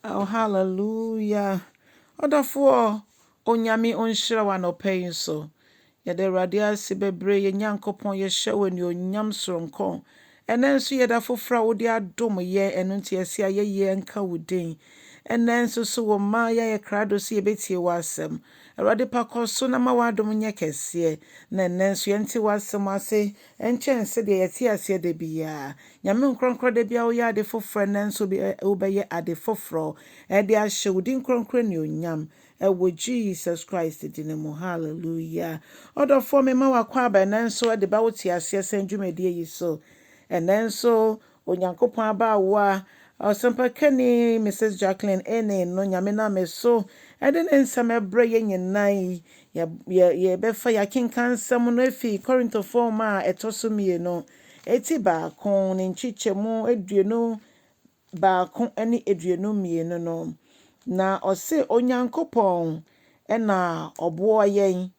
Oh, hallelujah. Ɔdɔfoɔ, Onyame ɔnhyira wo anɔpa yi nso. Yɛda Awurade ase bebree, yɛn Nyankopɔn, yɛhyɛ wo anuonyam soronko. Ɛnɛ nso yɛda foforɔ a wode adom yɛn, ɛno nti yɛse ayɛyie nka wo din. Ɛnɛ nso so wo mma yɛayɛ krado sɛ yɛbɛtie w'asɛm. Awurade pa kɔ so na ma w'adom nyɛ kɛseɛ. Na ɛnɛ nso yɛnte w'asɛm ase nkyɛn sɛdeɛ yɛte aseɛ da biara. Nyame nkorɔnkorɔ da biara woyɛ ade foforɔ, ɛnɛ nso wobɛyɛ ade foforɔ. Ɛde ahyɛ wo din kronkron anuonyam. Ɛwɔ Jesus Christ din mu. Hallelujah. Ɔdɔfoɔ mema wakɔ aba ɛnɛ nso ɛde ba wo te aseɛ sɛn dwumadie yi so. Ɛnɛ nso Onyankopɔn abaawa ɔsɛmpakani Mrs. Jacqueline Ene no Nyame nam so ɛde ne nsɛm ɛbrɛ yɛn nyinaa yi. Yɛbɛfa yɛakenka nsɛm no efi Korintofoɔ ma a ɛtɔ so 2 eti 1 ne nkyekyɛmu 21 ne 22 no. Na ɔse Onyankopɔn ɛna ɔboa yɛn.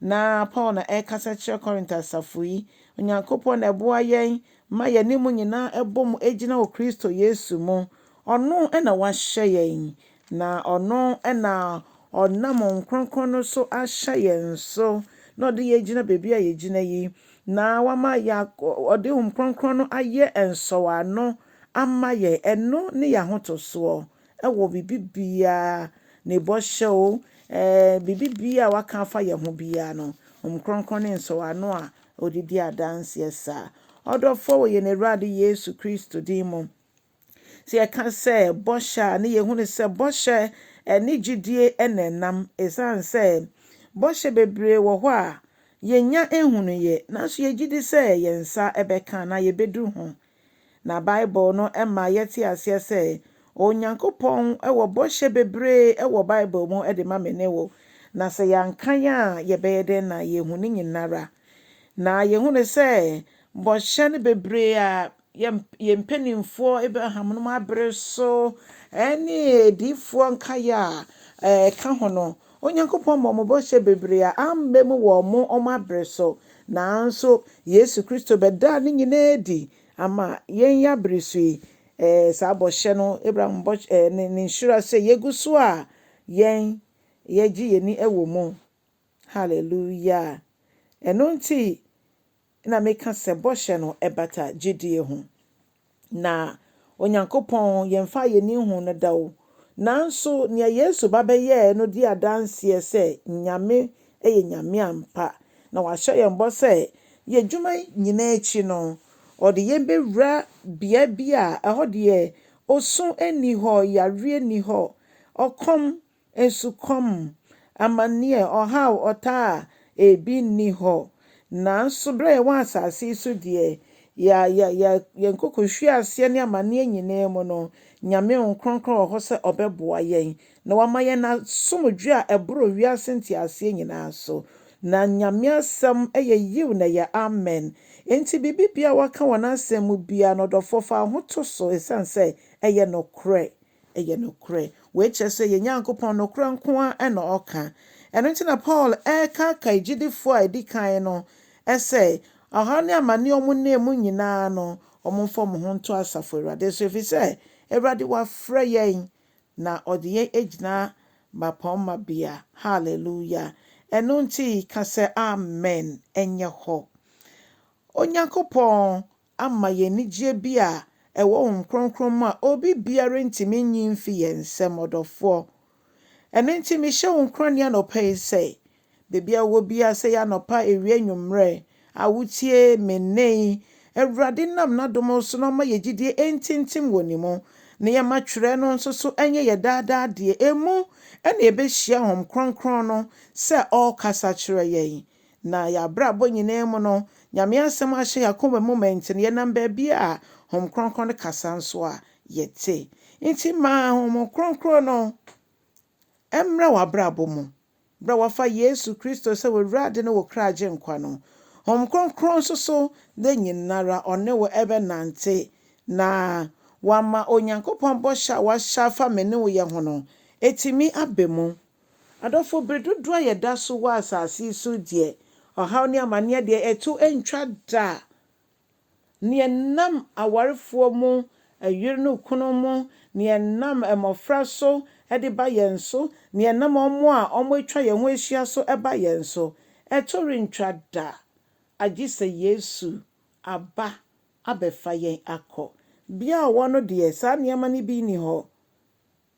Na Paul na ɛrekasa kyerɛ Korinto asafo yi. Onyankopɔn na ɛboa yɛn ma yɛne mu nyinaa ɛbɔ mu egyina wɔ Kristo Yesu mu. Ɔno ɛna wahyɛ yɛn. Na ɔno ɛna ɔnam Honhom Kronkron no so ahyɛ yɛn so. Na ɔde yɛn gyina baabi a yɛgyina yi. Na wama yɛ ɔde Honhom Kronkron no ayɛ nsɔwano ama yɛn. Ɛno ne yɛn ahotosoɔ ɛwɔ biribi biara ne bɔhyɛ o, biribi biara a waka afa yɛn ho biara no, Honhom Kronkron ne nsɔwano a ɔde di adanseɛ saa. Ɔdɔfoɔ wɔ yɛn Awurade Yesu Kristo din mu. Sɛ yɛka sɛ bɔhyɛ a ne yɛhunu sɛ bɔhyɛ ɛne gyidie ɛna ɛnam ɛsiane sɛ bɔhyɛ bebree wɔ hɔ a yɛnya ehunuyɛ nanso yɛgye di sɛ yɛn nsa ɛbɛka na yɛbɛduru ho. Na Bible no ɛma yɛte aseɛ sɛ Onyankopɔn ɛwɔ bɔhyɛ bebree ɛwɔ Bible mu ɛde ma me ne wo. Na sɛ yɛankan a yɛbɛyɛ dɛn na yɛhu ne nyinara. Na yɛhunu sɛ bɔhyɛ no bebree a yɛn mpanimfoɔ Abraham nom abere so ɛne adiyifoɔ nkaeɛ a ɛka ho no, Onyankopɔn ma ɔmo bɔhyɛ bebree a amba mu wɔ ɔmo abere so. Nanso Yesu Kristo bɛdaa ne nyinaa adi ama yɛn yɛ abere so yi. Saa bɔhyɛ no Abraham bɔhyɛ ne nhyira sɛ yɛgu so a yɛn yɛgye yɛn ani wɔ mu. Hallelujah. Ɛno nti na meka sɛ bɔhyɛ no ɛbata gyidie ho. Na Onyankopɔn yɛmfa yɛn ani hu no da o. Nanso nea Yesu ba bɛyɛɛ no di adanseɛ sɛ Nyame yɛ Nyame ampa. Na wahyɛ yɛn bɔ sɛ yɛn adwuma nyinaa akyi no, ɔde yɛn bɛwura bea bi a ɛhɔ deɛ osu nni hɔ, yareɛ nni hɔ, ɔkɔm, nsukɔm, amanneɛ, ɔhaw, ɔtaa ebi nni hɔ. Nanso berɛ a yɛwɔ asase yi so deɛ, yɛ yɛn nkokɔhwie aseɛ ne amanneɛ nyinaa mu no, Nyame Honhom Kronkron wɔ hɔ sɛ ɔbɛboa yɛn na wama yɛn asomdwe a ɛboro wiase nteaseɛ nyinaa so. Na Nyame asɛm yɛ yiw na ɛyɛ amen. Enti biribi biara waka wɔ n'asɛm mu biara no, ɔdɔfoɔ fa wo ho to so ɛsiane sɛ ɛyɛ nokorɛ. Ɛyɛ nokorɛ. Wei kyerɛ sɛ yɛn Nyankopɔn nokorɛ nko ara ɛna ɔka. Ɛno nti na Paul ɛrekaakae gyidifoɔ a ɛdi kan no ɛsɛ ɔhaw ne amanneɛ a ɔmo nam mu nyinaa no, ɔmo mfa ɔmo ho nto asafo Awurade so ɛfiri sɛ Awurade wafrɛ yɛn na ɔde yɛn agyina bapɔmma bea. Hallelujah. Ɛno nti ka sɛ amen ɛnyɛ hɔ. Onyankopɔn ama yɛn anigyeɛ bi a ɛwɔ Honhom Kronkron mu a obi biara ntumi nyi mfi yɛn nsam ɔdɔfoɔ. Ɛno nti mehyɛ wo nkuran anɔpa yi sɛ baabi a wowɔ biara sɛ yɛ anɔpa, awia, anwummerɛ a wotie me nne yi, Awurade nam n'adom so na ɔma yɛn gyidie ntintim wɔ ne mu. Na yɛma twerɛ no nso so nyɛ yɛ daadaa deɛ emu ɛna yɛbɛhyia Honhom Kronkron no sɛ ɔrekasa kyerɛ yɛn. Na yɛabrabɔ nyinaa mu no, Nyame asɛm ahyɛ yɛn akoma mu ma nti no, yɛnam baabi a Honhom Kronkron no kasa nso a yɛte. Nti ma Honhom Kronkron no ɛmmra w'abrabɔ mu. Berɛ a wafa Yesu Kristo sɛ w'Awurade ne wo kra agye nkwa no, Honhom Kronkron nso so de nyinara ɔne wo ɛbɛnante na wama Onyankopɔn bɔhyɛ a wahyɛ afa me ne wo yɛ ho no, ɛtumi aba mu. Adɔfo, bere dodoɔ a yɛda so wɔ asase yi so deɛ, ɔhaw ne amanneɛ deɛ ɛto ntwa da. Nea nam awarefoɔ mu, ɛyere ne kunu mu, Nea ɛnam mmɔfra so de ba yɛn so, nea ɛnam wɔn a wɔatwa yɛn ho ahyia so ba yɛn so, ɛto rentwa da, agye sɛ Yesu aba abɛfa yɛn akɔ. Bea a ɔwɔ no deɛ, saa nneɛma no bi nni hɔ.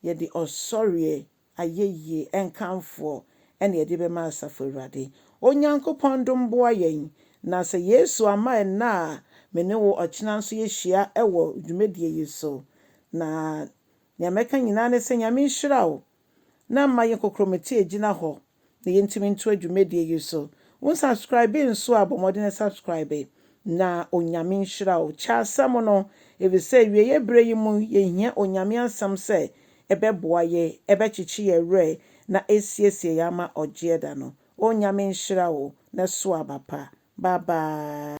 Yɛde ɔsɔreɛ, ayɛyie, nkamfoɔ na yɛde bɛma Asafo Awurade. Onyankopɔn dom boa yɛn, na sɛ Yesu amma ɛnnɛ a, me ne wo ɔkyena nso yɛhyia wɔ dwumadie yi so. Na nea mɛka nyinaa ne sɛ Nyame nhyira wo na mma yɛn kokromoti gyina hɔ na yɛntumi ntoa dwumadie yi so. Wo subscribe nso a bɔ mmɔden subscribe na Onyame nhyira wo. Kyɛ asɛm no, efisɛ awieeɛ berɛ yi mu yɛhia Onyame asɛm sɛ ɛbɛboa yɛ, ɛbɛkyekye yɛn werɛ na esiesie yɛn ama ɔgyeɛ da no. Onyame nhyira wo na so aba pa. Bye bye.